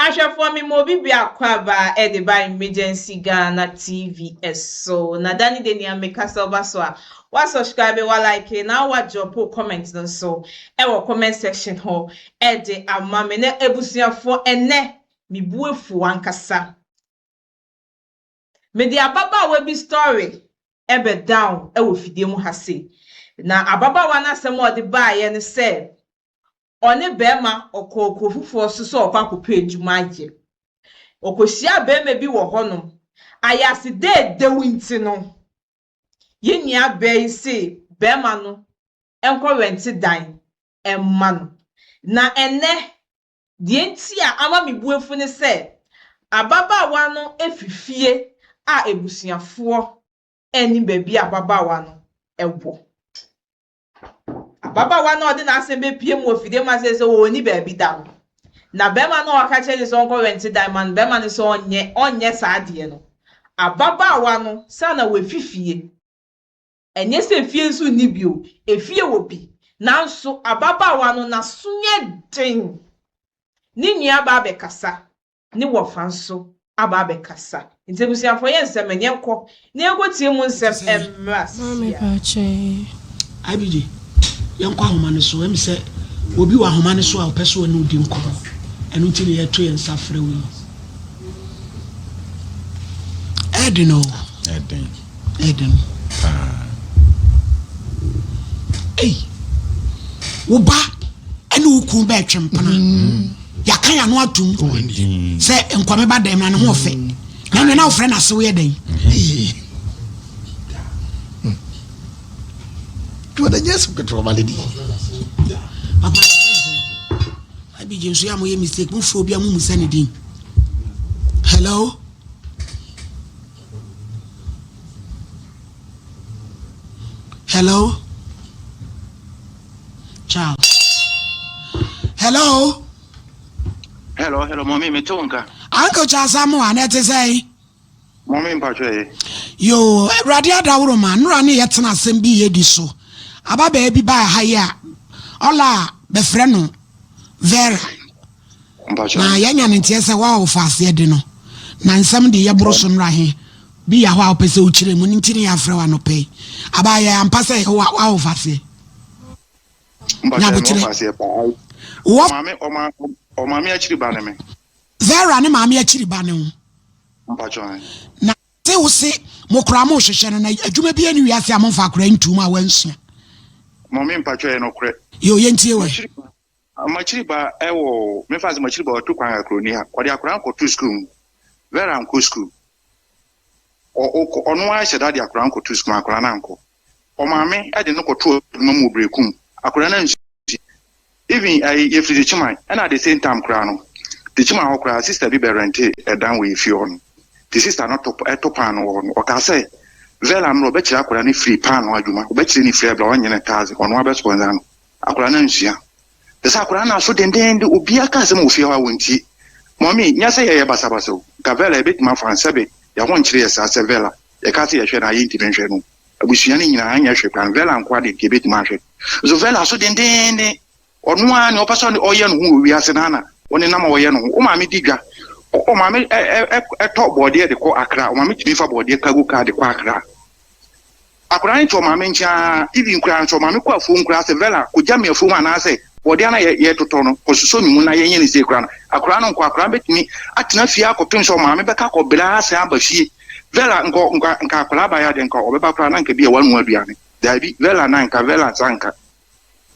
Ahwɛfoɔ me ma obi biako aba de ba Emergency Ghana TV so. Na da ne de nea meka sɛ ɔba so a, wa subscribe, wa like, na wa drop comment no nso ɛwɔ comment section hɔ ɛde ama me. Na abusuafoɔ, ɛnɛ me bu afu ankasa. Mede ababaawa bi story ɛbɛ down ɛwɔ fidie mu ha sei. Na ababaawa n'asɛm a ɔde baeɛ ne sɛ ɔne bɛrima ɔkɔɔ kuro foforɔ so sɛ ɔkɔ akɔpɛ adwuma ayɛ. Ɔkɔhyia bɛrima bi wɔ hɔnom. Ayase deedew nti no, yɛn nua baa yi se bɛrima no nkɔ rent dan ɛmma no. Na ɛnɛ deɛ nti a ama me bu afu ne sɛ ababaawa no efi fie a ebusuafoɔ ɛne baabi a ababaawa no ɛwɔ. Ababaawa no a ɔde n'asɛm bepie mu wɔ fidie mu ase sɛ wɔnni baabi da no. Na bɛrima no a ɔka kyerɛ ne sɛ ɔnkɔ rent dan ma no, bɛrima no sɛ ɔnyɛ saa adeɛ no. Ababaawa no sana wafi fie. Ɛnyɛ sɛ fie nso nni bio, efie wɔ bi. Nanso ababaawa no n'aso yɛ den. Ne nua aba abɛkasa, ne wɔfa nso aba abɛkasa. Nti abusuafoɔ, yɛ nsɛm ɛnyɛ nkɔ na yɛnkɔtie mu nsɛm mmra. Maame sia. Pakyɛ. IBJ, yɛnkɔ ahoma no so. Ɛmi sɛ obi wɔ ahoma no so a ɔpɛ so ɔne odi nkɔmmɔ. Ɛno nti ne yɛto yɛn nsa frɛ wo yi. Ɛɛden o. Ɛden. Ɛɛden. Paa. Ei, wo ba ɛne wo kun bɛɛtwe mpena, yɛaka yɛn ano atom sɛ nkwame ba dɛm na ne ho ɔfɛ na ɛnɛ na wofrɛ no ase woyɛ dɛn? Jɔn nyɛ sɛ ketewa ma ne di. Papa IBJ nso yɛ a moyɛ mistake, mofrɛ obi a momu sɛ ne din. Hello, hello, Charles, hello. Hello, hello, mɔmi, mi to nka. Uncle Charles Amoa, na ɛte sɛ? Mɔmi, mpatwa yi. Yo, Awurade adaworo ma nnora ne yɛtena asɛm bi yɛdi so. Ababaa bi baa ha yi a ɔla a bɛfrɛ no Vera. Mpatwa. Na yɛanya ne nteɛ sɛ woa wɔfa aseɛ de no na nsɛm de yɛboro so nnora he bi yɛ hɔ a wopɛ sɛ wokyerɛ mu no nti ne yɛafrɛ wo anɔpɛ yi. Abaa yɛ ampa sɛ woa wɔfa aseɛ? Mpatwa yi, Nyabotrɛ. mɔfa aseɛ paa. Wɔ Ɔmaame, ɔmaame akyiri ba ne me. Vera ne maame akyiri ba ne ho. Mpatwa yi. Na se wo se mo koraa mo hwehwɛ no na adwuma bi ani wiase a momfa akora ntum a wansua. Mɔmi, mpatwa yi, nokorɛ. Yɛ yɛntie wɛ. Makyiri ba ɛwɔ, mefa sɛ makyiri ba ɔtu kwan akuro ni ha. Ɔde akora nkɔto sukuu mu. Vera nkɔ sukuu. Ɔno ara hyɛ da de akora nkɔto sukuu mu, akora no ankɔ. Ɔmaame ɛde no kɔto adwuma mu wɔ Berekum. Akora no ansua. Even ɛyi yɛfiri Dekyiman ɛna at the same time koraa no, Dekyiman hɔ koraa sister bi bɛrɛnte ɛdan wɔ efie hɔ no. The sister no to ɛto paano wɔ hɔ no. Ɔkaa sɛ Vera mmerɛ ɔbɛkyerɛ akwadaa no firi paano adwuma. Ɔbɛkyerɛ ne firi ɛbla ɔnyɛ ne taase, ɔno abɛ sponsor no. Akwadaa no ansua. Te sɛ akwadaa no aso dendenden, obiara ka asɛm wɔ fie hɔ a wɔntie. Mɔmi, nyɛ sɛ yɛyɛ basabasa o. Nka Vera yɛbɛtumi afa nsɛbe yɛho nkyerɛ yɛ saa sɛ Vera yɛka sɛ yɛhwɛ no a yɛntumi nhwɛ no. Abusua no nyinaa nyɛ hwɛ koraa no, Vera nko ade nka yɛbɛtumi ahwɛ. Nso Vera so dendenden, ɔno ara nea ɔpɛ sɛ ɔyɛ no ho wɔ wiase no ana ɔnenam a ɔyɛ no ho. Wo maame di dwa, ɔmaame ɛtɔ bɔɔdeɛ de kɔ Akra, ɔmaame tumi fa bɔɔdeɛ cargo car de kɔ Akra. Akwadaa no te ɔmaame nkyɛn ara, even koraa nso ɔmaame kɔ afuom koraa sɛ Vera kɔgya me afuom anaasɛ bɔɔdeɛ no a yɛtotɔ no kɔsosɔ ne mu na yɛnyɛ ne sei koraa no, akwadaa no nkɔ. Akwadaa no bɛtumi atena fie akɔpem sɛ ɔmaame bɛka akɔbrɛ asan aba fie. Vera nkɔ nka akwadaa baeɛ adeɛ nka ɔbɛba koraa na nka bi a wanoa aduane. Daabi, Vera na nka Vera nsa nka.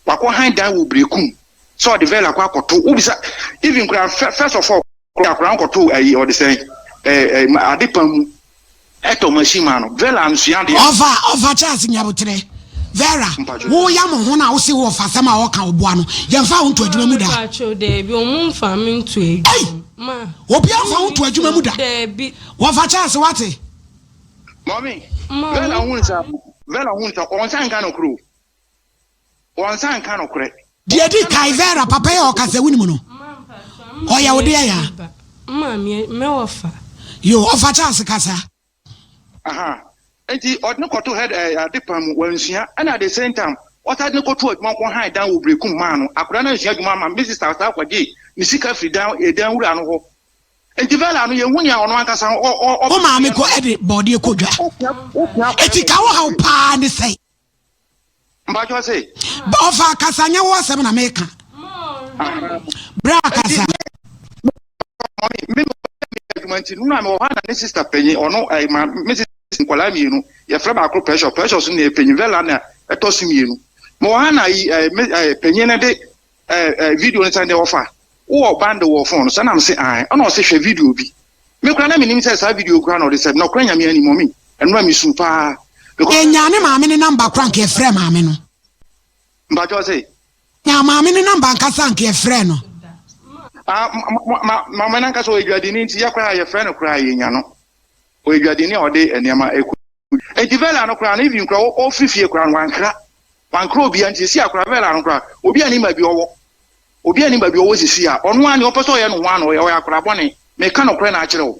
Wakɔ han dan wɔ Berekum sɛ ɔde Vera kɔ akɔto. Wobisa even koraa first of all koraa akwadaa no kɔto ayi ɔde sɛn ɛɛ ɛɛ ade pan mu ɛtɔ machine ma no. Vera nsua adeɛ. Ɔfa Charles Nyabotrɛ. Vera, wo ya mo ho na wo se wo ɔfa asɛm a ɔka ɔboa no, yɛmfa wo nto adwuma mu da? Mpacho, daabi, ɔmo mfa me nto adwuma ma. Obi amfa wo nto adwuma mu da? Daabi. Wɔfa Charles, wate? Mɔmi, Vera hu nsa, Vera hu nsa, ɔnsa nka no koro. Ɔnsa nka no korɛ. Deɛ di kae, Vera, papa yi a ɔka sɛ wonim no, ɔyɛ wo deɛ ya? Maame, mɛwɔfa. Yo, ɔfa Charles, kasa. Aha. Nti ɔde no kɔto head ade pan mu, wansua. Ɛna at the same time ɔsan de no kɔto adwuma kɔ han dan wɔ Berekum maa no. Akwadaa no ansua adwuma ama me sister saa akɔgye ne sika firi dan ɛdan wura no hɔ. Nti Vela no yɛnhu nea ɔno ankasa ɔ ɔ ɔ. Wo maame kɔ ɛde bɔɔdeɛ kɔ dwa. Eti ka wo haw paa ne sɛn? Mpakyɛw se. Ɔfa kasa nyɛ wo asɛm na meka. Bra kasa. Mami me adwuma nti no na mewɔ hɔ na ne sister panyin ɔno ɛɛ ma me sister nkwadaa mmienu yɛfrɛ baako precious precious no na yɛ panyin Vela na ɛtɔ so mmienu mewɔ ha na yi ɛɛ me ɛɛ panyin no de ɛɛ ɛɛ video no sɛn de ɔfa wowɔ band wɔ phone no so ɛna mese ae ɛna ɔse hwɛ video bi me koraa na menim sɛ saa video koraa na ɔde sɛ nɔkorɛ nyame anim ɔmi ɛnora mesu paa because Yɛnyaa ne maame ne number koraa nka yɛfrɛɛ maame no. Mpakyɛ ɔse. Nyaa maame ne number ankasa anka yɛfrɛɛ no. Ah ma ma maame no ankasa ɔyɛ dwadini nti yɛ koraa yɛfrɛ no koraa yɛnya no ɔyɛ dwadini a ɔde nneɛma ɛkɔ nti Vela no koraa no even koraa ɔfiri fie koraa no wankra wankra obia nti sisi akora Vela no koraa obi anim baabi ɔwɔ obi anim baabi ɔwɔ sisi a ɔno ara nea ɔpɛ sɛ ɔyɛ no ho ano ɔyɛ ɔyɛ akora bɔne meka nokorɛ na akyerɛ wo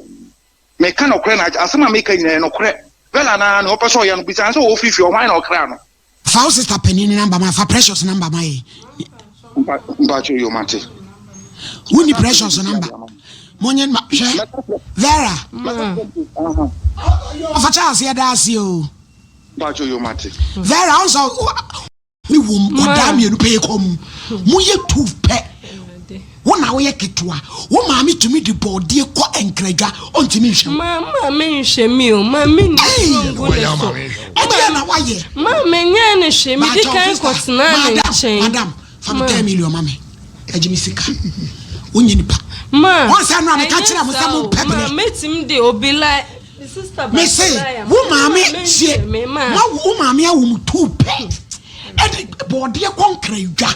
meka nokorɛ na asɛm a meka nyinaa yɛ nokorɛ Vela no ara nea ɔpɛ sɛ ɔyɛ no bisa no sɛ ɔfiri fie ɔhwan na ɔkra no. Fa wo sister panin no number ma fa precious number ma yɛ. Mpacho yo mate. Wo ni precious number. Monye ma hwɛ Vera. Ɔfa Charles yɛ da ase o. Mpacho yo mate. Vera wo sɛ ne wom kɔdaa mmienu pɛ yɛ kɔ mu. Mo yɛ tu pɛ. Wo na woyɛ ketewa. Wo maame tumi de bɔɔdeɛ kɔ nkradwa, ɔntumi nhwɛ wo. Ma maame nhwɛ me o, ma me nni soro ngu ne so. Ɛdeɛn na woayɛ? Ma menyɛɛ no hwee, medi kan kɔtenaa ne nkyɛn. Madam, fa me 10 million ma me. Agye me sika. Wonyɛ nipa. Ma, Wɔn sɛ no a meka ɛnyɛ kyerɛ mo sɛ saa o. mompɛ Ma berɛ. mɛtumi de obi la, me sister Me baako se, la wo ma maame, maame tie, nhwɛ me, ma. wo maame awo mo tuu pɛ. Ɛde bɔɔdeɛ kɔ nkradwa.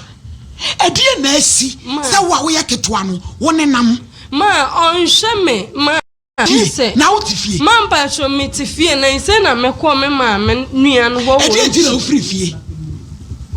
Ɛdeɛn na asi sɛ wo a woyɛ ketewa no wo nenam? Ma ɔnhwɛ me ma Fie, sɛ. Na wote fie? Ma mpakyɛw mete fie na nsɛ na mekɔ me maame nua no hɔ wɔ Ɛdeɛn nti na akyi. wofiri fie?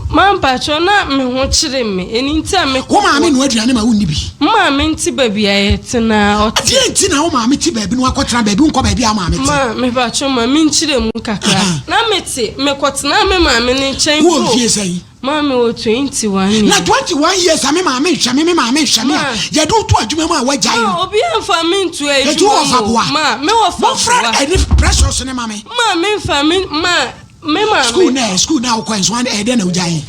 Ma mpakyɛw na me ho kyere me ɛno nti a mekɔ. Wo maame noa aduane ma wonni bi? Me maame nte baabi a yɛte na ɔte. Ɛdeɛn nti na wo maame te baabi na woakɔtena baabi wonkɔ baabi a wo maame te? Ma mepakyɛw ma menkyerɛ mu kakra. Na mete mekɔtenaa me maame no nkyɛn Wowɔ bro. mfie sɛn? Maame wɔ 21 years. Na 21 years a me maame nhwɛ me, me maame nhwɛ me a, yɛde wo to adwuma mu a woagyae no. Ma obi amfa me nto Eti wo adwuma wɔfa mu o. boa. Ma me wɔfa boa. Momfrɛ ɛne precious ne ma me. Ma me nfa me ma me maame. School na school na wokɔ nso ɛyɛ dɛn na wogyae?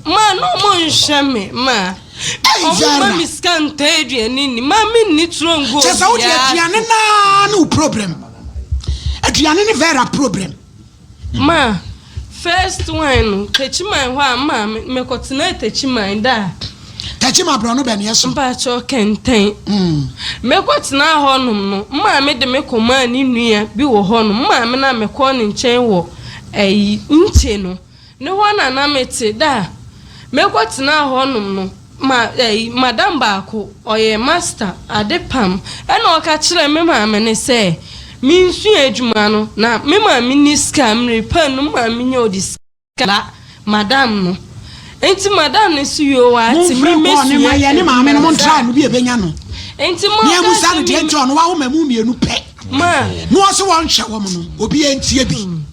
Ma na ɔmo nhwɛ me ma. Ei Ɔmo Vera. ma me sika ntɔ aduane nni. Ma me nni turo ngu Kyɛ sɛ wode obiara aduane so. naa ne wo problem. Aduane ne Vera problem. Ma first one no Techiman hɔ a ma me kɔ tenaa Techiman da a. Techiman brɔno bɛn yɛ so. Mpakyɛw kɛntɛn. Me kɔ tenaa hɔ nom no maame de me kɔ maa ne nua bi wɔ hɔ nom maame no a me kɔɔ ne nkyɛn wɔ ɛyi nkye no. Ne hɔ na na mete da a mekɔtenaa hɔnom no. Ma ɛyi, madam baako, ɔyɛ master, ade pam, ɛna ɔka kyerɛɛ me maame no sɛ mensua adwuma no, na me maame nni sika, mmere pa no me maame nya ɔde sika la madam no. Nti madam no se yoo wate, Momfrɛ me kɔɔ ne ma mɛsua yɛ ne maame no adwuma no. montra no bi ɛbɛnya no. Nti ma Ne ɔka amusa no sɛ deɛ me nti ɔno wawo ma mu mmienu pɛ. ma. Na ɔse wɔnhwɛ wɔn no obiara ntie bi.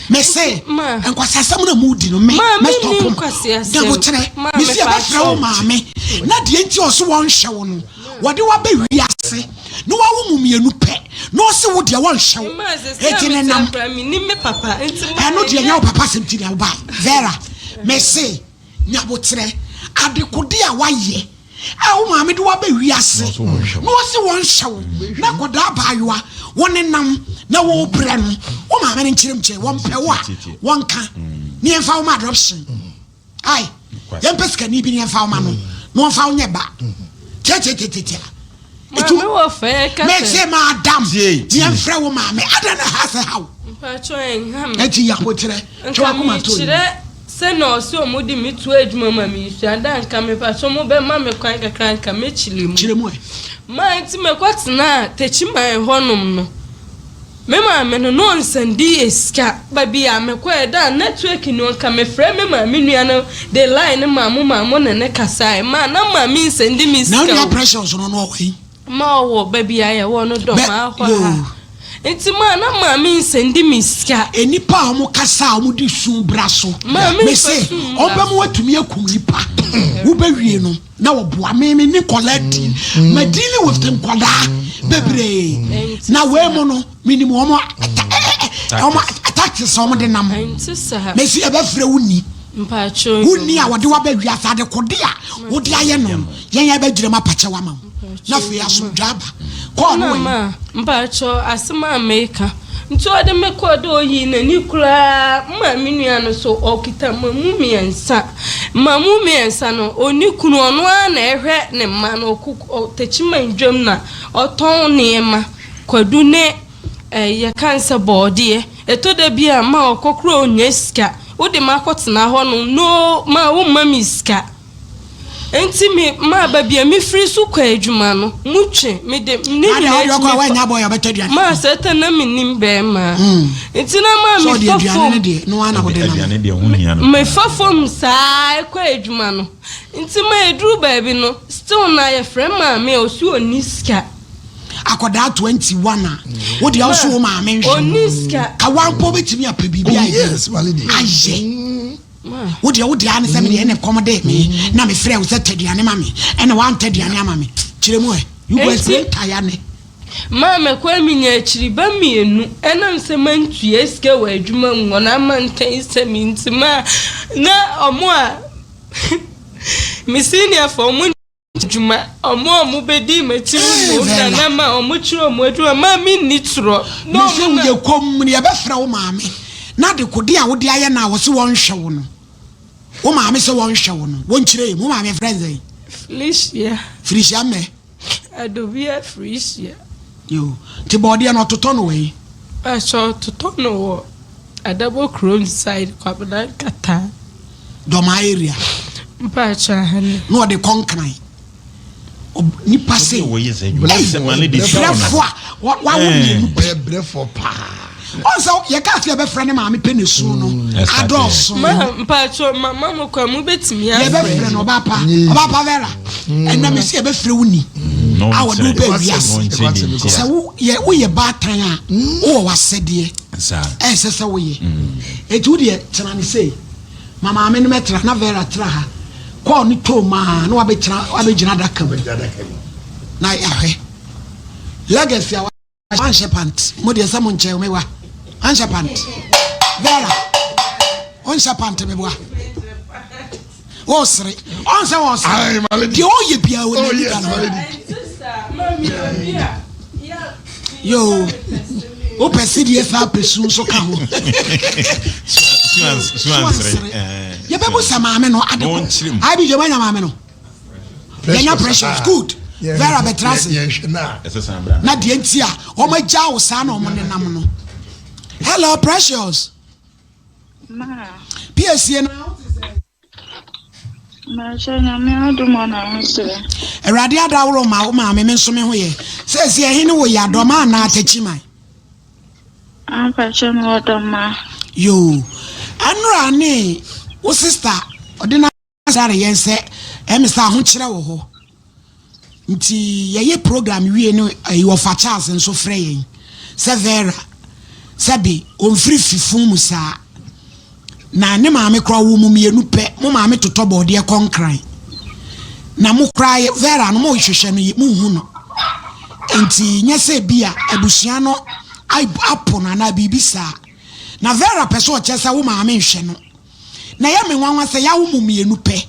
Mese nkwasiasɛm na mudi no me mɛstɔpo mo daboterɛ mese yɛbɛfrɛ wo maame na deɛ nti ɔse wɔnhwɛ wo no wɔde waba wiase na wawo mu mmienu pɛ na ɔse wo deɛ wɔnhwɛ wo eti ne nam ɛno deɛ nyɛ wo papa sɛm ti na woba Vera mese nyaboterɛ adekode a wayɛ a wo maame de wo aba wiase na ɔse wɔnhyɛ wo na kɔdaa abaayewa wo nenam na wobrɛ no wo maame no nkyerɛ mu kyerɛ wɔmpɛ wo a wɔnka ne yɛmfa wo ma adoption ai yɛmpɛ sikani bi ne yɛmfa wo ma no na wɔmfa wo nyɛ ba tiatiatiatia Maame wɔ fɛ kasa. Mese madam ne yɛmfrɛ wo maame adɛn na ha sɛ haw Mpakyɛ ɛnha me. Ɛti yaboterɛ twɛ wakoma to yi. Nka mekyerɛ sɛ na ɔsɛ ɔmo de me to adwuma ma me sua da nka mepakyɛ ɔmo bɛ ma me kwan kakra nka mɛ kyerɛ mu. Kyerɛ mu ɛ. Maa nti mɛ kɔ tenaa Techiman hɔ nom no me maame no na ɔnsan di yɛ sika baabi a mɛ kɔ yɛ da network ni ɔnka me frɛ me maame nua no de line no maa mo maa mo ne ne kasaɛ maa na maame nsan di me sika o. Na onua Precious no no ɔwɔ he? Ma ɔwɔ baabi a yɛwɔ no dɔm a hɔ ha. Nti ma na maame nsɛndi me sika. Nnipa a wɔn kasa a wɔn de su bra so. Maame Mese nfa su mbra wɔn bɛ so. mu atumi akum nipa. Wo bɛ wie no. Na wɔboa me me ne nkɔlaa di mm. ma dealing with nkɔlaa mm. bebree mm. na wei mu no menim wɔn wɔn tactics wɔn de nam mesi ɛbɛfrɛ wo ni wo ni a wɔde waba wiase ade kode a wode ayɛ no yɛn yɛn bɛgyina mu apakyɛ wama wo na afei asomdwa aba kɔɔ no wɔ yi. Mpakyɛ asɛm a meka nti ɔde me kɔɔ dɛ oyii n'ani koraa ma me nua no so ɔkita mmamu mmiɛnsa mmamu mmiɛnsa no ɔnni kunu ɔno ara na ɛhwɛ ne mma no ɔkɔ Techiman dwam na ɔtɔn nneɛma kwadu ne ɛɛ yɛka no sɛ bɔɔdeɛ ɛtɔ da bi a ma ɔkɔ koraa ɔnnya sika wode ma akɔtena hɔ nom no ma womma me sika. Enti me maa baabi a mefiri so kɔ adwuma no, mutwe me de ne nyinaa akyi mefa maa satan na menim bɛrima. Nti na maa mefa fam mefa fam saa kɔ adwuma no. Nti ma eduru baabi no, still na yɛfrɛ maame a ɔsi ɔnni sika. Akwadaa 21 a wo deɛ ɔso wo maame nhwɛ ka wampɔ bɛtumi apɛ biribi ayɛ ayɛ. Wo deɛ wo deɛ ara ne sɛ me deɛ ɛna kɔm de me na me frɛ wo sɛ tɛ aduane ma me ɛna wantɛ aduane ama me kyerɛ mu ɛ you go explain tire ne. Maa mɛkɔɛ menya akyiriba mmienu ɛnam sɛ mantua sika wɔ adwuma mu wɔn amantan sɛ me nti maa na ɔmo a me senior fo ɔmo adwuma, wɔn a wɔbɛdii m'akyi no mmom na na ma wɔkyerɛ wɔn adwuma ma menni torɔ. Na Mese wɔn na. woyɛ komm no yɛbɛfrɛ wo maame na dekode a wode ayɛ no a wɔse wɔnhwɛ wo no wo maame sɛ wɔnhwɛ wo no wɔnkyerɛ mu wo maame yɛfrɛ no sɛn? Felicia. Felicia mmɛ? Adobia Felicia. Yoo, nti bɔɔdeɛ no ɔtotɔ no wɔ he? Pakyɛ ɔtotɔ no wɔ Adabo kurom side Kwabena Nkataa. Dɔmaa area. Mpakyɛ ahane. Na ɔde kɔ Nkran. Nipa se. Brɛfo a wawo mmienu pɛ. Ɔyɛ brɛfo paa. Ɔn sɛ yɛka sɛ yɛbɛfrɛ ne maame pɛ ne su no adɔɔso. Ma mpakyɛ mama mo kwan mo bɛtumi afrɛ. Yɛbɛfrɛ no ɔbaa pa ɔbaa pa Vera. Ɛnna me sɛ yɛbɛfrɛ wo ni a wɔde wo bɛ wiase. Sɛ woyɛ baatan a wowɔ w'asɛdeɛ ɛsɛ sɛ woyɛ. Eti wo deɛ tena ne sei. Ma maame no mɛtra na Vera tra ha. Kɔɔ no too maa na wabɛtena wabɛgyina adaka mu na yɛahwɛ. Legacy a wanhyɛ pant mo deɛ sɛ mo nkyɛn me wa wanhyɛ pant Vera ɔnhyɛ pant me boa ɔsere ɔnsɛ ɔsere deɛ ɔyɛ biara wɔ n'ani da no. Yoo, wopɛ sedeɛ saa pɛ su nso ka ho. Suansere. Yɛbɛbu sa maame no ade ko. Abi dwama nya maame no. Yɛnya precious good. Vera bɛtra ase. Na deɛ nti a wɔn agya wo saa na wɔn nenam no. Hello precious. Ma. Piesie na wote sɛ. Mpakyɛ Nyame adom a na ho sɛ. Awurade adaworo ma wo maame me nso me ho yɛ. Seesei ɛhe ne wo yɛ Adɔma anaa Takyiman? Ah mpakyɛ me wɔ Dɔma. Yoo. Ɛnora ne wo sister ɔde na sare yɛn sɛ ɛmi sɛ ahokyerɛ wɔ hɔ. Nti yɛyɛ program wie no ɛyi wɔfa Charles nso frɛ yɛn sɛ Vera sɛbe ɔmfiri fifun mu saa. Na ne maame koraa ɔwoo mo mmienu pɛ, mo maame totɔ bɔɔdeɛ kɔ Nkran. Na mo koraa Vera no mo hwehwɛ no mo nhu no. Nti nyɛ sɛ bi a abusua no apo no anaa biribi saa. Na Vera pɛ sɛ ɔkyerɛ sɛ wo maame nhwɛ no. Na ɛyɛ me nwanwa sɛ yɛawo mo mmienu pɛ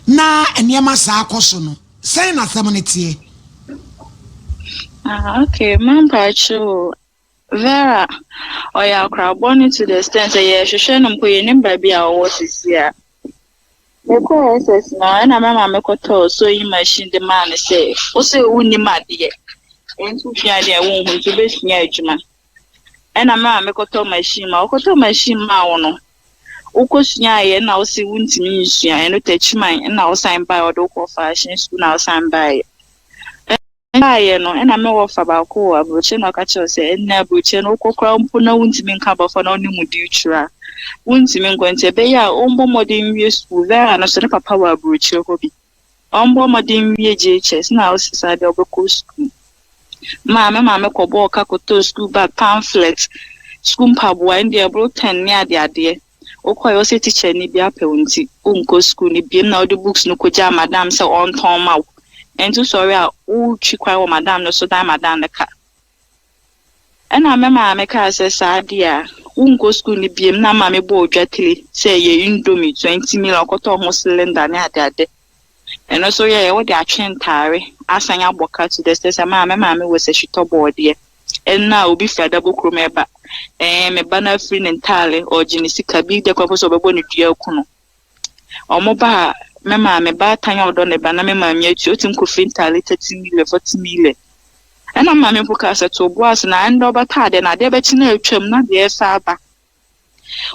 na nneɛma saa kɔ so no. Sɛn na asɛm no teɛ? Ah, okay, mampakyɛ o. Vera, ɔyɛ akora bɔne to the extent sɛ yɛhwehwɛ no mpo yɛnnim baabi a ɔwɔ sisi a. Mekɔɔ SS no ɛna me maame kɔtɔɔ sewing machine de maa no sɛ wo sɛ wonnim adeɛ nti wosua adeɛ a wonhu nti wobɛsua adwuma. Ɛna me maame kɔtɔɔ machine ma ɔkɔtɔɔ machine maa wo no wokɔsuaeɛ na wo se wontumi nsua ɛno takyiman ɛna wosan baeɛ ɔde wokɔɔ fashion school na wosan baeɛ. Baeɛ no, ɛna me wɔfa baako wɔ aburokyire na ɔka kyerɛ sɛ ɛnna aburokyire no wokɔ koraa mpo na wontumi nka abɔfra na wone mu di twerɛ a wontumi nkɔ nti ɛbɛyɛ a ɔmmɔ mmɔden nwie sukuu. Vera no so ne papa wɔ aburokyire hɔ bi ɔmmɔ mmɔden nwie JHS na ɔsi saa deɛ ɔbɛkɔ sukuu. Maa me maame kɔbɔɔ ka kɔtɔɔ sukuu bag, pamphlet, sukuu mpaboa ɛndeɛ ɛboro ten ne adeadeɛ. Wokɔe ɔsɛ teacher ni bi apɛ wo nti wonkɔ school no biom na wode books no kɔgyaa madam sɛ ɔntɔn ma wo. Ɛnti wosɔre a wotwi kwan wɔ madam no so dan madam no ka. Ɛna me maame kaa sɛ saa deɛ a wonkɔ school no biom na maame bɔɔ dwatire sɛ ɛyɛ indomie 20 million ɔkɔtɔɔ ho cylinder ne adeade. Ɛno nso yɛɛ wode atwe ntaare asan abɔ ka to the extent sɛ maa me maame wɔ sahwitɔ bɔɔdeɛ. Ɛno a obi firi adabo kurom ɛba ɛɛ me ba no afiri ne ntaare ɔregye ne sika bi dɛ kora mpo sɛ ɔbɛbɔ ne dua aku no. Ɔmo ba a me maame baatan a ɔdɔ ne ba na me maame atua otumi kɔfiri ntaare 30 million 40 million. Ɛna me maame mpo kaa sɛ to bo ase na ɛndɛ ɔbɛtɔ adeɛ na adeɛ bɛkye na atwam na deɛ ɛsɛ aba.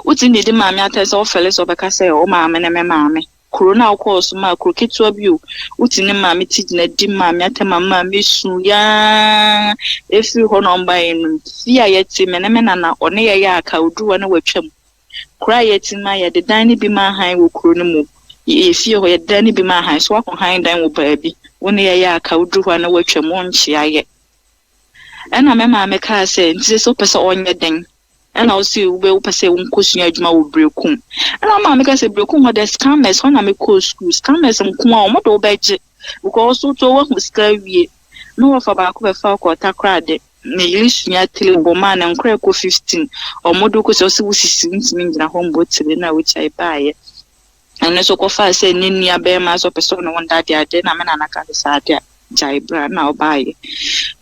Wotumi didi maame atɛn sɛ wofɛle sɛ ɔbɛka sɛ wo maame ne me maame. Kuro no a wokɔɔ so maa kuro ketewa bi o, wotumi ne maame ti gyina di maame atɛn ma maame su yaa. Efiri hɔ na ɔmbaeɛ no, fie a yɛte me ne me nana ɔne yɛyɛ aka oduru hɔ na watwam. Kuro a yɛte mu a yɛde dan no bi ma han wɔ kuro no mu. Yɛ fie hɔ yɛde dan no bi ma han. So woakɔ han dan wɔ baabi, wo ne yɛyɛ aka woduru hɔ a na watwam, wonkyea yɛ. Ɛna me maame kaa sɛ, nti sɛ wopɛ sɛ ɔnyɛ dɛn? Ɛna ɔse wobɛ wopɛ sɛ wonkɔsua adwuma wɔ Berekum. Ɛna me maame kaa sɛ Berekum hɔ deɛ scammers hɔ na mekɔɔ school. Scammers nko a wɔn de wobɛgye because wotɔ woahu sika awie. Me wɔfa baako bɛfa wo kɔɔ Takoradi. Ne yere sua tire bɔ maa ne nkora ɛkɔ 15. Wɔn de wo kɔsua ɔse wo sisi wontumi ngyina hɔ mbɔ tire na wogyae baeɛ. Ɛno nso kɔfaa sɛ ne nua bɛrima sɛ ɔpɛ sɛ ɔne wo nda deɛ adeɛ na me nana ka sɛ saa adeɛ a gyae bra na ɔbaeɛ.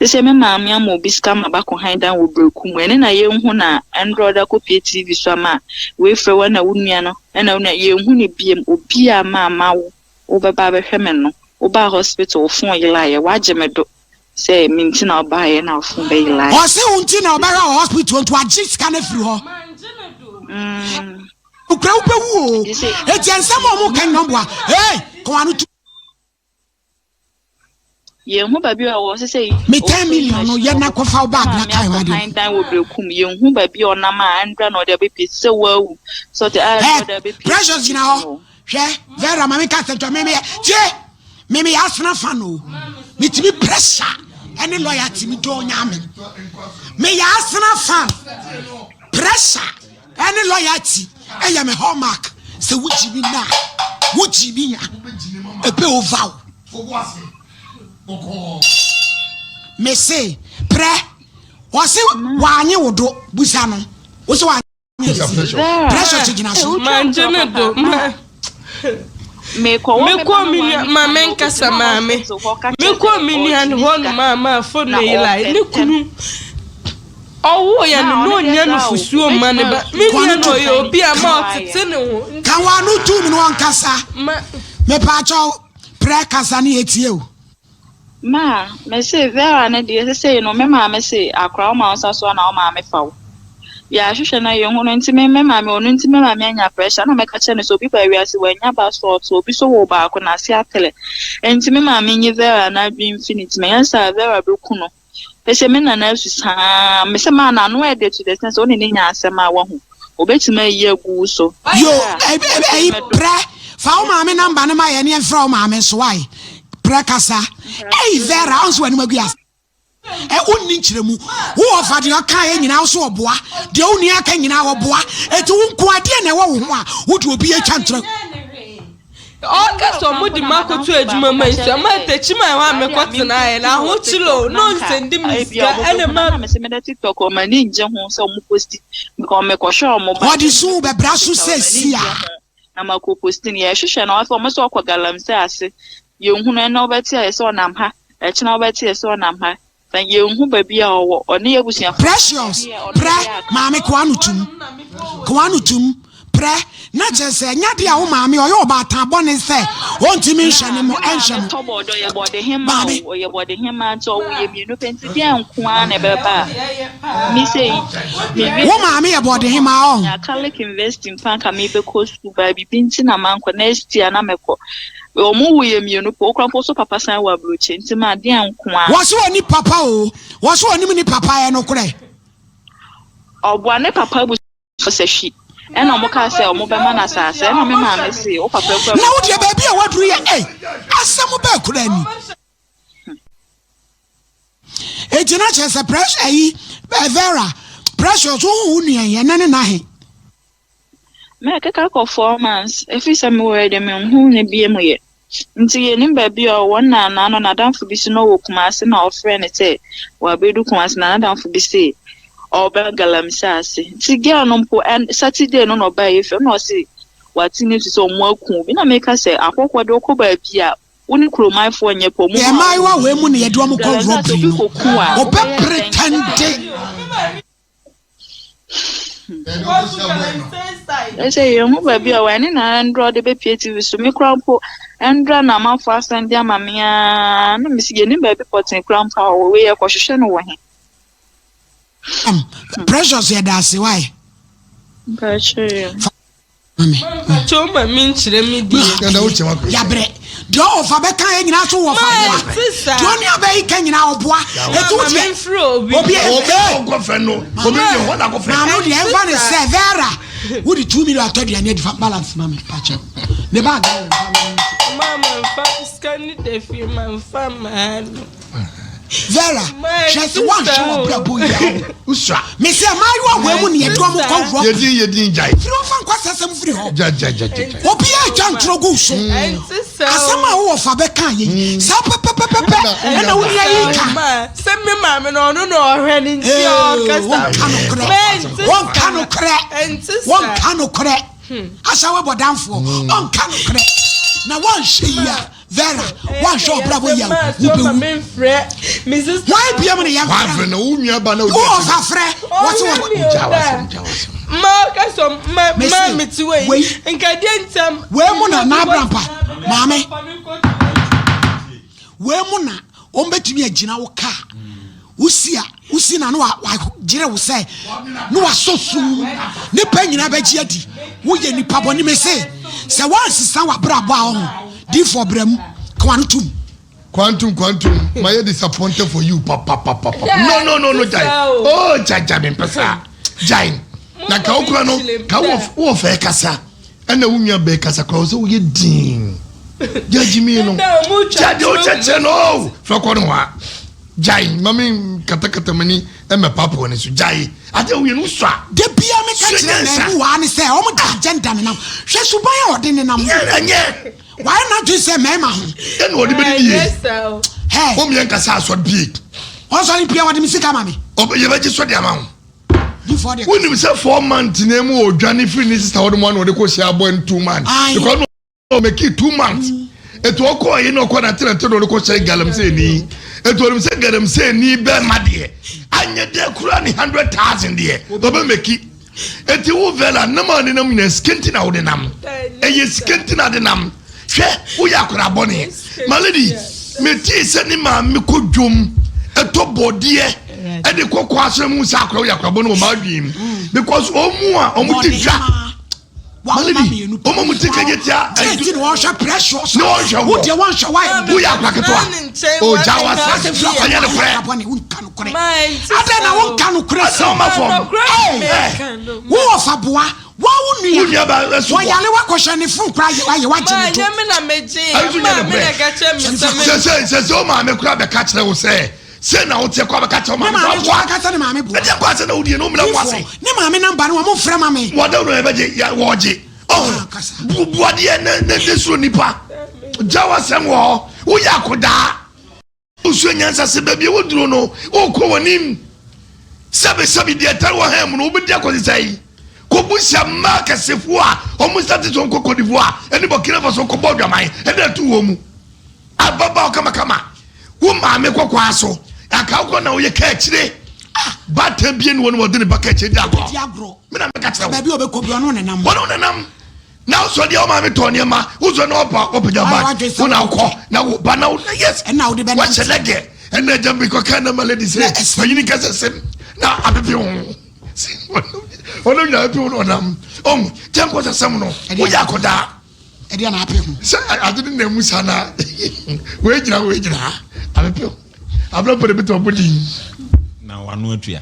Sɛ me maame ama obi sika ma bakɔ han dan wɔ breku mu ɛne na yɛnhu na ɛndrɔ ɔde akɔpie TV so ama wei frɛ wo ɛna wo nua no ɛna wo nua yɛnhu ne biem obi a ma ama wo wobɛba abɛhwɛ me no wobaa hospital wo phone yelaeɛ wagye me do sɛ me nti na ɔbaeɛ na wo phone bɛyelaeɛ. Ɔse wo nti na ɔbɛhwɛ wɔ hospital nti wagye sika no afiri hɔ. Okura wobɛwu o. Eti nsɛm a wɔn ka nyina boa. Hey, kɔn ano tu. Yɛn hu baabi a ɔwɔ sɛ sɛ. Me 10 million no yɛ na kɔfa wo bag na kan wade. Dan dan wɔ berekum yɛn hu baabi a ɔnam a ɛndra na ɔde abɛpie sɛ wawu sɛ ɔte a ɛndra ɔde abɛpie. Precious gyina hɔ hwɛ Vera ma me ka sɛ ntwa me me tie me me yɛ asena fan o metumi pressure ɛne loyalty me dɔ nyame me yɛ asena fan pressure Ɛne loyalty ɛyɛ me hallmark sɛ wogyi mi na wogyi mi a ebe over wo. Me se prɛ wɔse wanye wo do busa no wo se wanye pressure gyina so. Manje ne do ma. Mekɔ me nua ma menkasa maame. Mekɔ me nua no hɔ no ma ma fo no yi lai ne kunu. Ɔwoo yɛ no na ɔnya nufusuo mma ne ba. Me nua no ɔyɛ obi a ma ɔtete ne ho. Ka w'ano tum no ɔnkasa. Mepaakyɛw prɛ kasa ne yɛtie o. Ma, me se Vera no deɛ sesei no me maame se akora wo ma wo nsa so a na wo maame fa wo. Yɛahwehwɛ na yɛnhu no nti me me maame ɔno nti me maame anya pressure na mɛka kyerɛ no sɛ obi ba wiase wannya ba so ɔto obi so woo baako n'ase atele nti me maame nyi Vera n'adwene mfi ne tirim ɛnyɛ saa a Vera bɛku no. Mese me nana asu saa mese maa n'ano ɛde to the extent sɛ wo ne no nya asɛm a wahu obetumi ayi agu wo so. Yo ɛyi prɛ fa wo maame number no ma yɛ ne yɛmfrɛ wo maame nso wae prɛ kasa ɛyi Vera ɔnso w'anim agu ase ɛ wonni nkyerɛmu wo ɔfa deɛ ɔka yɛ nyinaa wo so ɔboa deɛ wo nua aka nyinaa ɔboa eti wo nko adeɛ na ɛwɔ wo ho a wode obi atwa ntorɔ Ɔka sɛ ɔmo de m'akɔto adwuma ma nsu ama atakyi ma ɛhɔ a mekɔ tenaeɛ no ahokyere o na ɔnsɛndi me sika ɛna ma. Ɔde su bɛbra so seesia. Na makɔ posti no yɛhwehwɛ no afei ɔmo sɛ ɔkɔ galamsey ase yɛnhunu ɛnɛ wobɛte ayɛ sɛ ɔnam ha ɛkyena wobɛte ayɛ sɛ ɔnam ha Na yɛnhu baabi a ɔwɔ. Ɔne yɛn abusuafo. Precious, prɛ, maame koa no tum. Koa no tum, prɛ, na kyerɛ sɛ ɛnyɛ adeɛ a wo maame ɔyɛ ɔbaatan bɔne sɛ ɔntumi nhwɛ ne mo, ɛnhwɛ mo. Tɔ bɔɔdɔ, ɔyɛ bɔɔdehemaa Maame. o, ɔyɛ bɔɔdehemaa nti ɔwo yɛ mmienu pɛ nti deɛn nko ara na ɛbɛba a me sei me wie Wo maame yɛ bɔɔdehemaa ɔho. Nya Catholic University mpo anka mebɛkɔ sukuu but biribi nti na mankɔ next year na mɛkɔ. Wɔn wo yɛ mienu pɛ, wokura mpo so papa san wɔ aburokyi nti ma adeɛ nko ara. Wɔse ɔni papa oo, wɔse ɔnim ne papa ɛyɛ nokorɛ? Ɔboa ne papa abusua sɛ hwi ɛna ɔmo kaa sɛ ɔmo bɛma no asaase ɛna me maame se wo papa kura Na wo deɛ baabi a waduru yɛ ei asɛm bɛɛ koraa ni. Enti na kyerɛ sɛ press ayi Vera Precious wohu wo nua yi ɛnɛ ne nahe? Mɛkeka kɔ 4 months ɛfiri sɛ mewɔ yɛ deɛ menhu ne bie mu yɛ. Nti yɛnim baabi a ɔwɔ na naano n'adamfo bi so na ɔwɔ Kumase na ɔfrɛ no sɛ wabedu Kumase na n'adamfo bi se ɔba galamsey ase. Nti girl no mpo ɛn Saturday no na ɔbaa yɛ fie na ɔse wate news sɛ ɔmo aku obi na meka sɛ akɔkɔ de ɔkɔ baabi a wo ne kuromanfoɔ nyɛ pɛ ɔmo Yɛ mmaayewa wei mu na yɛde wɔn kɔ robbery no, ɔbɛ pretend. Ɛsɛ yɛn ho baabi a wɔn ne na ndra ɔde bɛpie TV so. Me kora mpo ndra na amanfo asan de ama me aa na mesi yɛnim baabi pɔtee kora mpo a ɔwɔ. Wei yɛkɔhwehwɛ no wɔ he? Precious, yɛ da ase wae. Mpakyɛ. Mami. Mpakyɛ, ma mi nkyerɛ mi deɛ. Yabrɛ deɛ ɔfa bɛka yɛ nyinaa so wɔ fa boa deɛ ɔne abɛyi ka nyinaa ɔboa etu deɛ obi obi ɔkɔfɛ no obi de hɔ na kɔfɛ. Maame deɛ ɛnfa ne sɛ Vera wodi 2 million atɔ aduane adi fa balance ma mi pakyɛ ne ba aga yɛ nfa ma. Mama nfa sika ni da fie ma nfa maa no. Vera, hwɛ sɛ woanhwɛ wɔ brɛ bɔ yi a Usua. Me sɛ mmaayewa wɔ mu ne yɛde wɔn kɔ wurɔ. Yɛdin yɛdin gyae. Firi wɔfa nkɔ asɛsɛm firi hɔ. Gya gya gya gya. Obiara atwa ntorɔ gu so. Asɛm a wowɔ fa bɛka yɛ yi saa pɛpɛpɛpɛ ɛna wo nua yi ka. Sɛ me maame no ɔno na ɔhwɛ ne nti ɔkasa. Wɔnka nokorɛ, wɔnka nokorɛ, wɔnka nokorɛ. Ahyɛ wɔ bɔdanfoɔ ɔnka nokorɛ na wɔnhwɛ yi a. Vera, woanhwɛ ɔbra bɔ yia wobɛwu. Wɔn biam ne yɛn frɛ no. Wo nua ba na odi. Wo ɔfa frɛ. Wɔte wɔ. Gya wasɛm, gya wasɛm. Ma ɔka sɔ ma ma mi ti wei. Nkadeɛ ntam. Wei mu na n'abrampa maame. Wei mu na wɔn bɛtumi agyina wo kaa. Wosi a wosi na no wagyere wo sɛ ne wasɔ sum nipa nyinaa bɛgye adi woyɛ nipa bɔne. Me se sɛ woansesa w'abrabɔ a ɔho difoɔ brɛ mu ka wano tom. Quantum, Quantum, ma yɛ disappointed for you papa papa papa. No, no, no, no, jai. Oh, jai, jai, me mpɛ jai. Na ka okura no, ka wo wo fɛ kasa. Ɛna wo nua bɛɛ kasa kora wo sɛ woyɛ din. Judge me no. Jai de o kyɛkyɛ no. Fɛ kɔ no ha. Jai, ma me katakata mani ɛmɛ papa wɔ ne so. Jai. Ade wo yɛ no sua. Da bia meka kyerɛ mmamu waa ne sɛ ɔmo de agenda nenam. Hwɛ suban a ɔde nenam. Ɛnyɛ. Wayɛ n'adwene sɛ mmarima ho. Ɛna ɔde bɛdi yie. Hɛ. Wɔn yɛn kasa asɔre pie. Ɔsɔre pie wɔde mi sika ma mi. Yɛbɛgye sɔ de ama wo. Wonim sɛ 4 months na mu ɔdwane firi ne sister hɔ nom ana ɔde kɔ hyia abɔ no 2 months. Because no ɔmɛki 2 months. Etu ɔkɔ yi na ɔkɔ na tena tena ɔde kɔ hyɛ galamsey ni. Etu ɔnim sɛ galamsey ni bɛɛ ma deɛ. Anyɛ dɛ kura ne 100,000 deɛ. Ɔbɛ mɛki. Eti wo Vera nam a nenam nyinaa sika nti na wode nam. Ɛyɛ sika nti na de nam. Hwɛ, woyɛ akwadaa bɔne. My lady, metii sɛ ne maame kɔ dwom ɛtɔ bɔdeɛ ɛde kɔkɔ asɛm mu sɛ akwadaa woyɛ akwadaa bɔne wɔ m'adwene mu because ɔmu a ɔmo ti dwa. My lady, ɔmo mu ti kɛnyɛ tia. Ɛnti na wɔhwɛ precious. Ne wɔhwɛ wɔ. Wodeɛ wɔnhwɛ wa. Woyɛ akwadaa ketewa. O gya wa sɛ ɔnyɛ ne korɛ. Adɛn na wonka nokorɛ sɛ ɔma fam? Wowɔ fa boa wa wo nua wɔyale wakɔhyɛ ne fon kora ayɛ wagye ne to. Sɛ sɛ wo maame kora bɛka kyerɛ wo sɛ sɛ na woteɛ kɔ bɛka kyerɛ wo maame kora boa kasa ne maame boa ɛdeɛ kɔ asɛ na wodie no womena wo ase ne maame namba no wɔn mfrɛ ma me. Wɔda no ɛbɛgye wɔgye buadeɛ ne ne soro nipa gya wasɛm wɔ hɔ. Woyɛ akodaa wosua nyansa sɛ baabi a woduro no wokɔ w'anim sɛbesɛbe deɛ ɛtare wɔ ha mu no wobɛdi akɔse sɛ yi kɔbusa mmaa kɛsefoɔ a ɔmo nsa te so nkɔ Cote d'Ivoire ɛne Burkina Faso kɔbɔ adwaman ɛna ɛto wɔ mu ababaawa kamakama. Wo maame kɔkɔa so aka wokɔ na woyɛ ka akyire baatan bie ne wɔ no wɔde ne ba ka akyire di agorɔ. Mena meka kyerɛ wo baabi a ɔbɛkɔ bi ɔno nenam. Wɔne nenam na wosɔ deɛ wo maame tɔ nneɛma wosɔ na ɔpa ɔpagya ba wo na wokɔ na wo ba na wo yes. Ɛna wode bɛnante. Wahyɛ lɛgɛ ɛna agya mi kɔka na ma lady sɛ panyini kɛsɛ sɛm na apepe ho ɔno nyina apepe ho na ɔnam ɔn kyɛ nkɔ sɛ sɛm no woyɛ akɔdaa. Ɛdeɛ na ape ho. Sɛ ade ne na mu sa na wei gyina wei gyina ha apepe ho abirɛ pɔ de bi tɔ bɔ din. Na wano atua.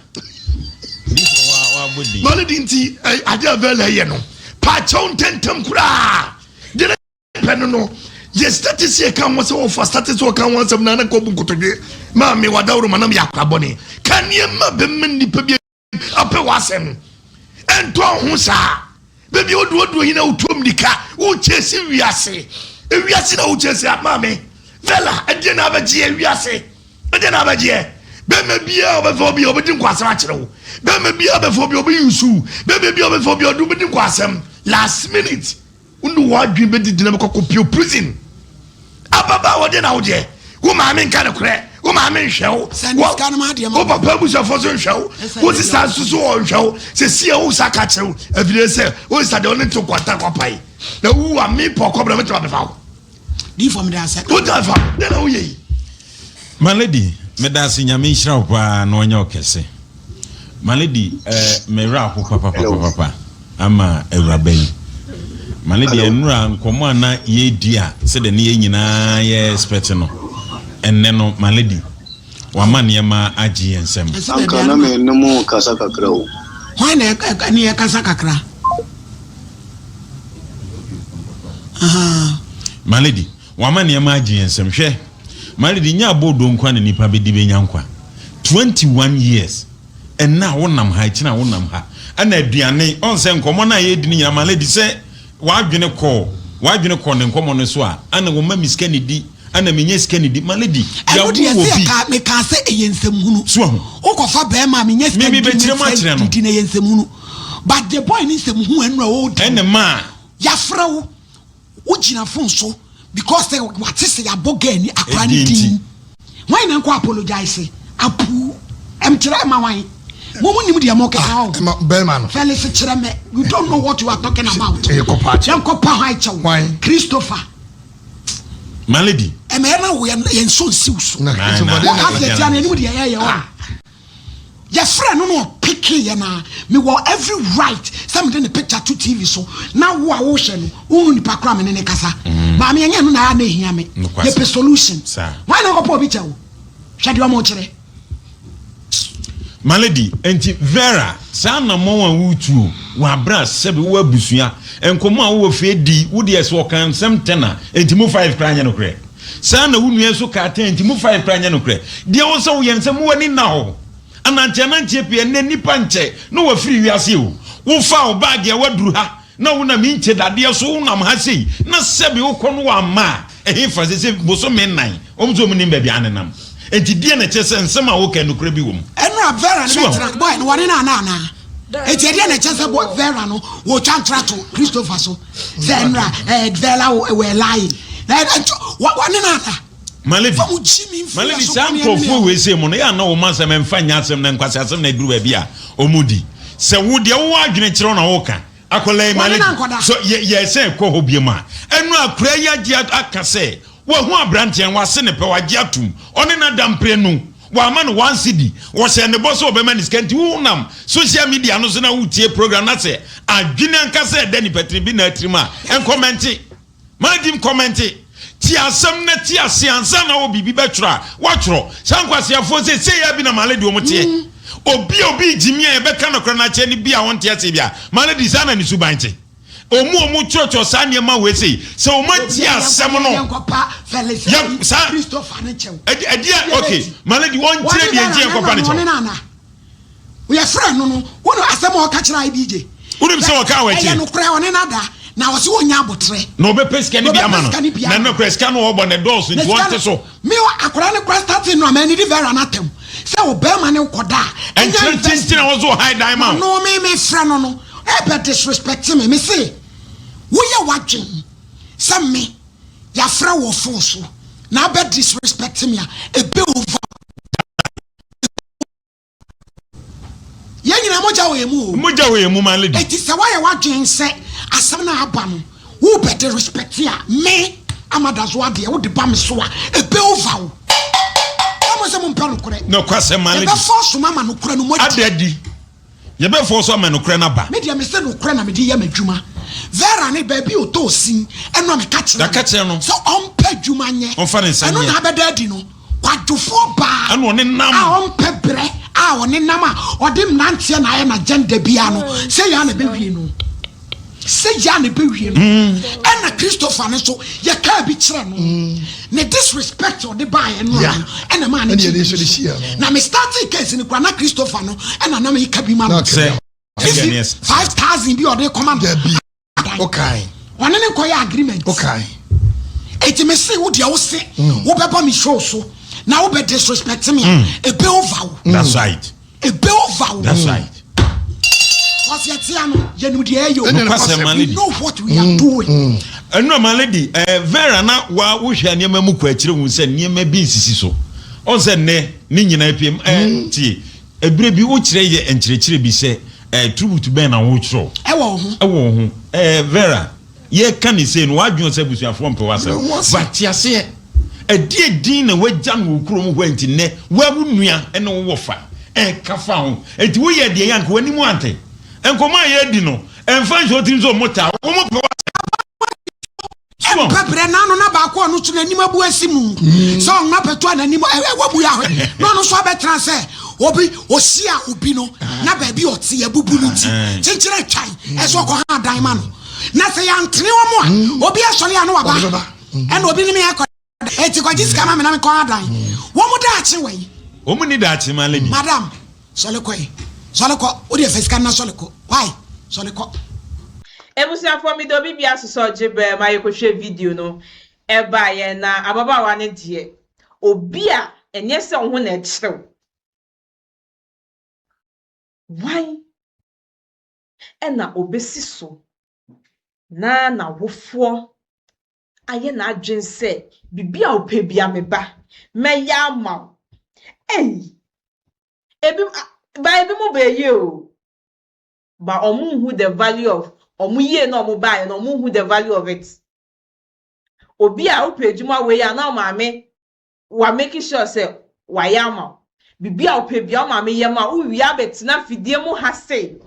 Ma ne di nti ade a vɛlɛ yɛ no paakyɛw ntɛntɛm koraa deɛ ne pɛ no yɛ status yɛ ka ho sɛ wɔfa status wɔ ka ho asɛm na na kɔbu nkotodwe maame wadaworo ma nam yɛ akora bɔne ka nneɛma bɛma nnipa bi apɛ w'asɛm ɛntɔn ho saa. Baabi a woduoduo yi na wotuo mmirika, wokyɛsi wiase. Ewiase na wokyɛsi maame. Vela, ɛdeɛ na abɛgyeɛ wiase. Ɛdeɛ na abɛgyeɛ. Bɛrima biara ɔbɛfa obi a ɔbɛdi nkwasɛm akyerɛ wo. Bɛrima biara ɔbɛfa obi a ɔbɛyusu. Bɛrima biara ɔbɛfa obi a ɔde wobɛdi nkwasɛm. Last minute. Wo ne w'adwene bɛdi gyina bɛkɔ kɔpio prison. Ababaawa deɛ na wodeɛ. Wo maame nka nokorɛ. Wo maame nhwɛ wo. Wo papa abusuafoɔ so nhwɛ wo. Wo sista nso so ɔnhwɛ wo. Sɛ si a wo sa ka kyerɛ wo. Afidie sɛ wo sista deɛ ɔne to kwanta kwapae. Na wowu a me pɔ kɔbra mɛtumi abɛfa wo. Diifo meda ase. Wo ta fa. Deɛ na woyɛ yi. My lady, meda ase nyame nhyira wo paa na ɔnyɛ wo kɛse. My lady, eh, me werɛ aho papapapapa ama awuraba yi. My lady, ɛnura nkɔmɔ a na yɛredi a sɛdeɛ ne yɛn nyinaa yɛ expect no, ɛnnɛ no, my lady, wama nneɛma agye yɛn nsam. Anka na me ne mo kasa kakra o. Hwan na ɛne yɛ kasa kakra? My lady, wama nneɛma agye yɛn nsam. Hwɛ, my lady, nyɛ aboodoo nko na nipa bɛdi bɛnya nkwa. 21 years, ɛnna a wonam ha, ɛkyina a wonam ha, ɛna aduane, ɔn sɛ nkɔmmɔ no a yɛredi no nyinaa, my lady, sɛ w'adwene kɔ, w'adwene kɔ ne nkɔmmɔ no so a, ɛna wɔma me sika nidi, ɛna menya sika nidi, my lady, Ɛno deɛ yɛawo sɛ wɔ bi. yɛka mekaa sɛ ɛyɛ nsɛmhunu. So ahu? Wokɔfa bɛrima a menya sika Me nidi mebɛkyerɛ mu ne akyerɛ sɛ no. didi no ɛyɛ nsɛmhunu. But the boy ne nsɛmhunu ɛnora ɔredi no. Ɛna maa. Yɛafrɛ wo, wogyina phone so because sɛ wate sɛ yɛabɔ girl ni akora ne Ɛdin nti. din. Hwan na nkɔ apologize? Apuu. Ɛmkyerɛ ma hwan? Mo mo nim deɛ mo keka Ah, o. ɛma bɛrima no. Felix kyerɛ me. You don't know what you are talking about. Ɛyɛ kɔpa akyɛw. Yɛnkɔ pa hwan kyɛw? Hwan? Christopher. My lady. Ɛmɛ na wo yɛn nso nsiw so. Na Na, Christopher na. deɛ Wo na ka sɛ tia no anim deɛ ɛyɛ ɔ. Yɛfrɛɛ no na ɔpekee yɛn a, mewɔ every right sɛ mede ne picture to TV so na wo a wohwɛ no wohu nipa koro a me ne no kasa. Maame ɛnyɛ ɛno na ɛyɛ a na ɛhia me. Yɛpɛ solution. Hwan na ɔkɔpɛ obi kyɛ wo? Hwɛ deɛ wɔkyerɛ. My lady, enti Vera, saa anammɔn a woretuo wɔ aberɛ a sɛbe wowɔ abusua, nkɔmmɔ a wowɔ fie di, wo deɛ sɛ ɔka nsɛm ten a, enti mu five koraa nyɛ nokorɛ? Saa na wo nua nso kaa ten nti mu five koraa nyɛ nokorɛ. Deɛ ɛwɔ sɛ woyɛ ne sɛ mo w'ani nna hɔ. Ananteananteɛ pii ɛnnɛ nnipa nkyɛ na wɔafiri wiase o. Wofaa wo baage a woaduru ha na wonam inkye dadeɛ so wonam ha sei na sɛbe wokɔ no wamma a ɛhefa sese bosome nnan wɔn nso wɔn nim baabi a anenam. Enti deɛ na ɛkyerɛ sɛ nsɛm a woka yi nokorɛ bi wɔ mu. Ɛnora Vera ne So wahu? bɛtena boy no wɔne no ana anaa? Enti ɛdeɛ na ɛkyerɛ sɛ boy Vera no wɔtwa ntora to Christopher so. Sɛ nnra eh, Vera were lying. Na wɔne no ana? Malady, Fa mo gyi me mfiri Malady, aso saa kwan ne nkurɔfoɔ wei sei mu no, yɛ a na wɔn asɛm mfa nyɛ asɛm na nkwasi asɛm na aduru baabi a wɔn di. Sɛ wo deɛ wowɔ adwene kyerɛ na woka, akwadaa yi Wɔne Malady, no ankɔda. so yɛ yɛ sɛ kɔ hɔ biom a, ɛno akwadaa yi agye aka sɛ wahu aberanteɛ no, wase ne pɛ, wagye atum, ɔne no ada mprenu, wama no one cedi, wɔhyɛ ne bɔ sɛ ɔbɛma ne sika nti wonam social media no so na wotie program na sɛ adwene ankasa ɛda nipa tiri bi na atirim a, nkɔmɛnte. Madim kɔmɛnte. Tie asɛm na te ase ansa na wɔ biribi bɛtwerɛ a, woatwerɛ. Saa nkwaseafoɔ sei, sei ara bi na Malady wɔn teɛ. Obi a obi gyimi a yɛbɛka nokorɛ no akyerɛ no bi a ɔnte aseɛ bi a, Malady saa na ne suban te. Wɔn a wɔtwerɛtwerɛ saa nneɛma wei sei, sɛ wɔn atie asɛm no, yɛ saa, ɛdeɛ, okay, Malady wɔnkyerɛ deɛ nti yɛnkɔpa ne kyɛw. Yɛfrɛ no no, wo no asɛm a ɔka kyerɛ IBJ. Wonim sɛ ɔka wɔ akyire. Ɛyɛ nokorɛ, ɔne no ada, na ɔse ɔnya aboterɛ. Na ɔbɛpɛ sika no bi ama no. Na nokorɛ sika no ɔbɔ no ɛdɔɔso nti ɔnte so. Me akwadaa no kora starting no a m'ani di Vera no atɛm sɛ ɔbɛrima ne wokɔda a. Ɛnkyerɛ kyenkyen a wɔso ɔhan dan ma wo. No me me frɛ no no ɛbɛ disrespect me me se woyɛ wadwen sɛ me yafrɛ wɔ phone so na abɛ disrespect me a ebe over. Yɛn nyinaa mogya wɔ yɛn mu o. Mogya wɔ yɛn mu my lady. Eti sɛ woayɛ w'adwene sɛ asɛm no a aba no wobɛ de respect a me ama da so adeɛ wode ba me so a ebe over wo. Sɛ mo sɛ mo mpɛ nokorɛ. Nokwasɛm my lady. Yɛbɛ force mo ama nokorɛ no mo adi. Ada adi. Yɛbɛ force ama nokorɛ no aba. Me deɛ me se nokorɛ na mede yɛ m'adwuma. Vera ne baabi ɔtɔɔ sin ɛno a meka kyerɛ no sɛ ɔmpɛ adwuma nyɛ. Ɔmfa ne nsa nyɛ. Ɛno na abɛda adi no. Kwadwofoɔ baa Ɛna ɔne nam. a ɔmpɛ brɛ a ɔne nam a ɔde mmeranteɛ na ayɛ n'agenda biara no, sɛ yɛ a na ɛbɛwie no. Sɛ yɛ a na ɛbɛwie no. Ɛna Christopher no nso, yɛkaa bi kyerɛ no. Ne disrespect a ɔde baeɛ no ano ɛna ɛmaa ne Ɛna gyee yɛde nso de n'ani so. hyia no. Na me startee case no koraa, na Christopher no ɛna na meka bi ma no. Sɛ ɛdeɛ ne 5000 bi a ɔde kɔma no. Dabi. dan. Ɔne ne nkɔyɛ agreement. Eti me se wo deɛ wo se mm. wobɛba me show so na wobɛ disrespect me a mm. ebe over wo. That's right. Ebe over wo. That's right. Cause yɛ tia no yɛnim deɛ ɛyɛ o. We know what we are doing. Ɛnu ama lady ɛɛ Vera na wa wohwɛ nneɛma mu kɔ akyire hu sɛ nneɛma bi nsisi so. Ɔn sɛ nnɛ ne nyinaa piem ɛɛ tie. Ɛberɛ bi wokyerɛ yɛ nkyerɛkyerɛ bi sɛ ɛɛ trubutu bɛn na wokyerɛw? Ɛwɔ wo ho. Ɛwɔ wo ho. Ɛɛ Vera, yɛka ne sei no w'adwene sɛ abusuafoɔ mpɛ w'asɛm. But te aseɛ, ɛdeɛ din na w'agya no wɔ kurom hɔ a nti nnɛ wo wo nua ne wo wɔfa ɛɛka fa ho. Nti woyɛ deɛ yɛ anka w'anim ante. Nkɔmmɔ a yɛredi no, ɛmfa nhyɛ wo tirim sɛ wɔtaa wo, wɔpɛ w'asɛm. Ɛmpɛ berɛ na ano na baako a ɔno nso n'anim abu asi mu sɛ ɔno apɛto a n'anim ɛwɔ mu yɛ ahwɛ na ɔno nso abɛtena sɛ obi ɔhyia obi no na baabi ɔte abubu no nti kyenkyere atwan ɛsɛ ɔkɔ ha adan ma no na sɛ yɛantene wɔn a obi asɔre a na waba ɛna obi ne me akɔ eti kɔgye sika ma me na mekɔ adan wɔn mu daakye wɔ yi. Wɔn mu ni daakye ma lady. Madam sɔle kɔ yi sɔle kɔ o deɛ fɛ sika na sɔle kɔ why sɔle kɔ. Abusuafoɔ meda obi biara so sɛ ɔgye berɛ ma yɛkɔhwɛ video no ɛbaeɛ na ababaawa no deɛ obi a ɛnyɛ sɛ wo ho na ɛkyerɛ wo wan ɛna obɛsi so na n'awofoɔ ayɛ n'adwene sɛ biribi a wopɛ bia me ba mɛyɛ ama wo ei ebi ba ebi mo bɛyɛ o but ɔmo nhu the value of ɔmo yie na ɔmo baeɛ na ɔmo nhu the value of it. Obi a wopɛ adwuma wei a na ɔmaame wa make sure sɛ wayɛ ama wo. Biribi a wopɛ bia wo maame yɛ ma wo, wowie abɛtena fidie mu ha sei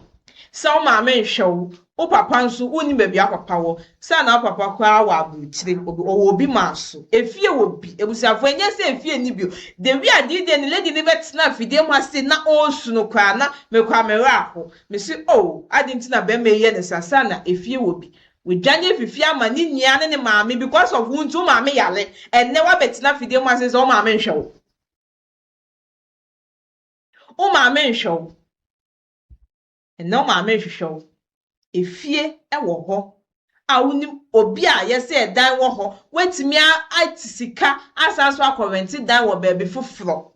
sɛ wo maame nhwɛ wo, wo papa nso wonnim baabi a wo papa wɔ, sɛ na wo papa koraa wɔ aburokyire, ɔwɔ obi maa so, efie wɔ bi, abusuafoɔ ɛnyɛ sɛ efie nni bio. The way a DJ ne lady no bɛtena fidie mu ha sei na ɔresu no koraa na me koraa me werɛ aho. Mese oh adɛn nti na bɛrima yi yɛ ne saa, sɛ na efie wɔ bi. Wadwane afi fie ama ne nua ne ne maame because of wo nti wo maame yare, ɛnnɛ woabɛtena fidie mu ha sei sɛ wo maame nhwɛ wo. Wo maame nhwɛ wo. Ɛnnɛ wo maame nhwehwɛ wo. Efie wɔ hɔ a wonim obi a yɛsɛ ɛdan wɔ hɔ, woatumi ate sika asan so akɔ rɛnte dan wɔ baabi foforɔ.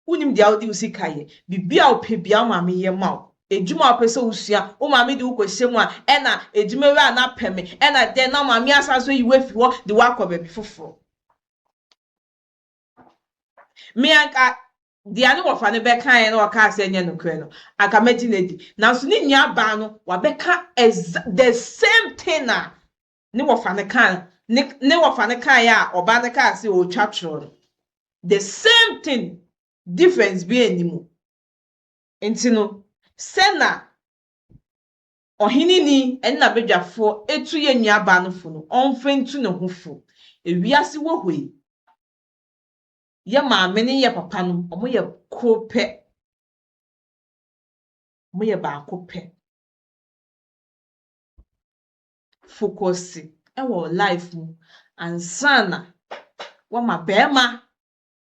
Wonim deɛ wode wo sika yɛ. Biribi a wopɛ biara wo maame yɛ ma wo. Edwuma a wopɛ sɛ wosua, wo maame de wo kɔhyɛ mu a, ɛna edwumawura no apɛ me, ɛna dɛn na wo maame asan so ayi wo afi hɔ de wo akɔ baabi foforɔ. Me anka deɛ ne wɔfa no bɛkaeɛ na ɔkaa sɛ ɛnyɛ nokorɛ no, anka mɛgye no adi. Nanso ne nuabaa no, wabɛka the same thing a ne wɔfa no kaa ne ne wɔfa no kaeɛ a ɔbaa no kaa sɛ ɔretwa torɔ no. The same thing, difference bi nni mu. Nti no, sɛ na ɔheneni ne n'abadwafoɔ etu yɛn nuabaa no fo no, ɔmfa ntu ne ho fo. Ewiase wɔ hɔ yi, yɛ maame ne yɛ papa no, wɔyɛ koro pɛ. Wɔyɛ baako pɛ. Focus wɔ life mu ansa na wɔma barima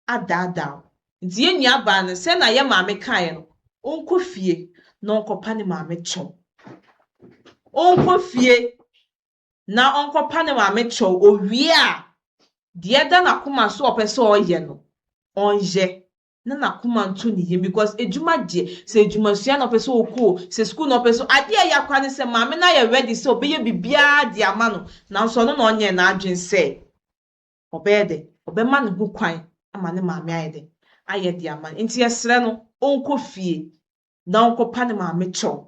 adaadaa wo. Nti yɛn nuabaa no, sɛ na yɛ maame kaeɛ no, ɔnkɔ fie na ɔnkɔpa ne maame kyɛw. Ɔnkɔ fie na ɔnkɔpa ne maame kyɛw. Owie a, deɛ ɛda n'akoma so a ɔpɛ sɛ ɔyɛ no, ɔnyɛ na n'akoma nto ne yam because edwuma deɛ, sɛ edwumasua na ɔpɛ sɛ ɔkɔ o, sɛ sukuu na ɔpɛ sɛ adeɛ a ɛyɛ akora ne sɛ maame no ayɛ ready sɛ ɔbɛyɛ biribiara de ama no, nanso ɔno na ɔnyɛɛ n'adwene sɛ ɔbɛyɛ dɛ, ɔbɛma ne ho kwan ama ne maame ayɛ dɛ, ayɛ de ama no. Nti yɛsrɛ no, ɔnkɔ fie na ɔnkɔpa ne maame kyɛw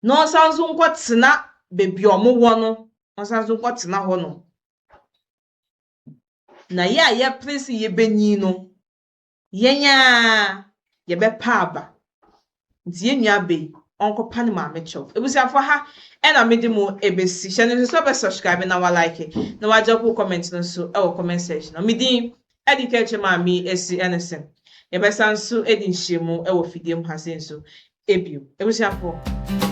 na ɔnsan nso nkɔtena baabi a ɔmo wɔ no, ɔnsan nso nkɔtena hɔ nom. Na yɛ a yɛpere sɛ yɛbɛnyin no, yɛn a yɛbɛpa aba. Nti yɛn nua bɛ yi, ɔnkɔpa ne maame kyɛw. Ebusuafoɔ ha ɛna mede mo ebesi. Hyɛ no nso sɛ ɔbɛ subscribe na wa like na wagya ko comment no nso ɛwɔ comment section. Na me din ɛde kɛkyɛ maame esi ɛne sɛ yɛbɛsan nso edi nhyiamu ɛwɔ fidie mu ha sei nso ebio. Ebusuafoɔ.